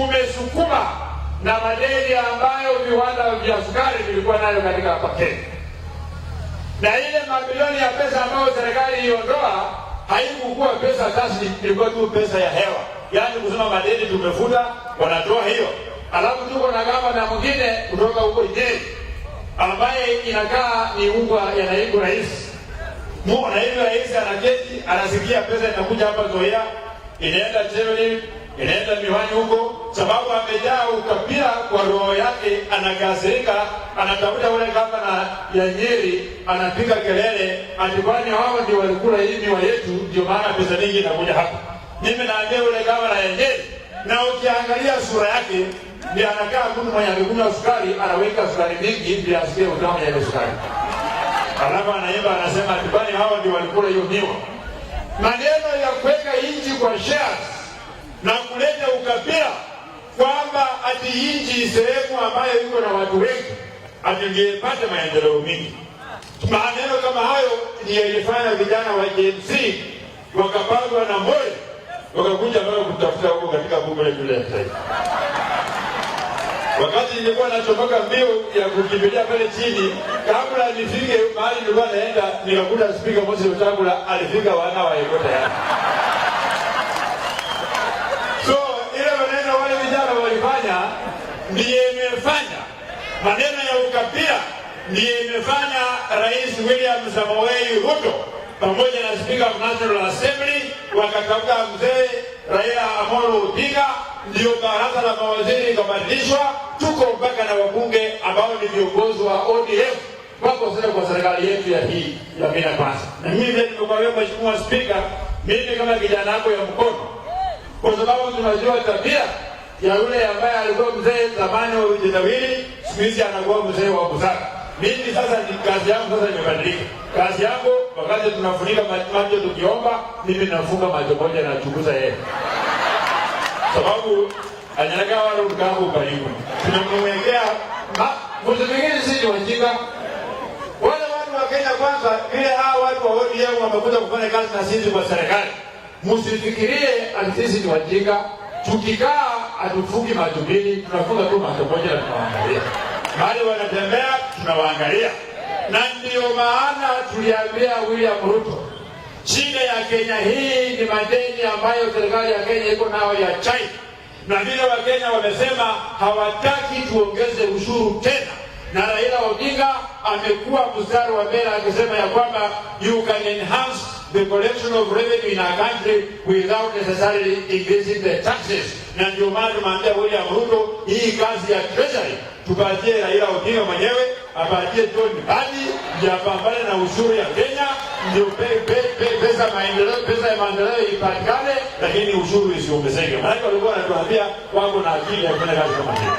Tumesukuma na madeni ambayo viwanda vya sukari vilikuwa nayo katika hapa Kenya, na ile mabilioni ya pesa ambayo serikali iliondoa haikukuwa pesa taslim, ilikuwa tu pesa ya hewa, yaani kusema madeni tumefuta, wanatoa hiyo. Alafu tuko na gavana mwingine kutoka huko Nyeri ambaye inakaa ni umbwa ya naibu rais. Naibu rais anaketi, anasikia pesa inakuja hapa Nzoia, inaenda Chemelil, inaenda Miwani huko, sababu amejaa ukabila kwa roho yake, anakasirika, anatafuta ule gavana ya Nyeri, anapiga kelele ati kwani hao ndio walikula hii miwa yetu, ndio maana pesa nyingi inakuja hapa. Mimi naambia ule gavana ya Nyeri, na ukiangalia sura yake ndiye anakaa mtu mwenye amekunywa sukari, anaweka sukari mingi ndio asikie utamu ya ile sukari. Alafu anaimba anasema ati kwani hao ndio walikula hiyo miwa. Maneno ya kuweka nchi kwa shares na kuleta ukabila kwamba ati nchi sehemu ambayo iko na watu wengi ati ndiyo ipate maendeleo mingi. Maneno kama hayo ndiyo ilifanya vijana wa Gen Z wakapangwa na Moi, wakakuja mpaka kutafuta huko katika bunge letu la taifa. Wakati nilikuwa nachomoka mbio ya kukimbilia pale chini, kabla nifike mahali nilikuwa naenda, nikakuta Spika Moses Wetangula alifika, wana wa yuko tayari. So ile maneno wale vijana walifanya ndiye imefanya maneno ya ukabila, ndiye imefanya Rais William Samoei Ruto pamoja na Speaker of National Assembly wakatafuta mzee Raila Amolo Odinga, ndio baraza la mawaziri ikabadilishwa. Tuko mpaka na wabunge ambao ni viongozi wa ODM wako sasa kwa serikali yetu ya hii ya Kenya Kwanza. Na mimi vile nimekuambia, Mheshimiwa Spika, mimi kama kijana wako ya mkono, kwa sababu tunajua tabia ya yule ambaye alikuwa mzee zamani wa vitendawili, siku hizi anakuwa mzee wa busara. Mimi sasa ni kazi yangu sasa imebadilika. Kazi yangu wakati tunafunika macho tukiomba, mimi nafunga macho moja na chunguza yeye, sababu anyalaka wale mkangu karibu tunamwekea mtu mwingine. Sisi ni wajinga wale watu wa Kenya Kwanza, vile hawa watu wa ODM wamekuja kufanya kazi na sisi kwa serikali, msifikirie ati sisi ni wajinga. Tukikaa hatufungi macho mbili, tunafunga tu macho moja na tunawaangalia mahali wanatembea, tunawaangalia. Na ndio maana tuliambia William Ruto, shida ya Kenya hii ni madeni ambayo serikali ya Kenya iko nayo ya China, na vile Wakenya wamesema hawataki tuongeze ushuru tena, na Raila Odinga amekuwa mstari wa mbele akisema ya kwamba you can enhance the collection of revenue in our country without necessarily increasing the taxes. Na ndio maana tumeambia William Ruto, hii kazi ya treasury tupatie Raila Odinga mwenyewe, apatie John Mbadi ndio apambane na ushuru ya Kenya, ndio pesa maendeleo, pesa ya maendeleo ipatikane, lakini ushuru isiongezeke. Maanake walikuwa wanatuambia wako na akili ya kufanya kazi kama hiyo.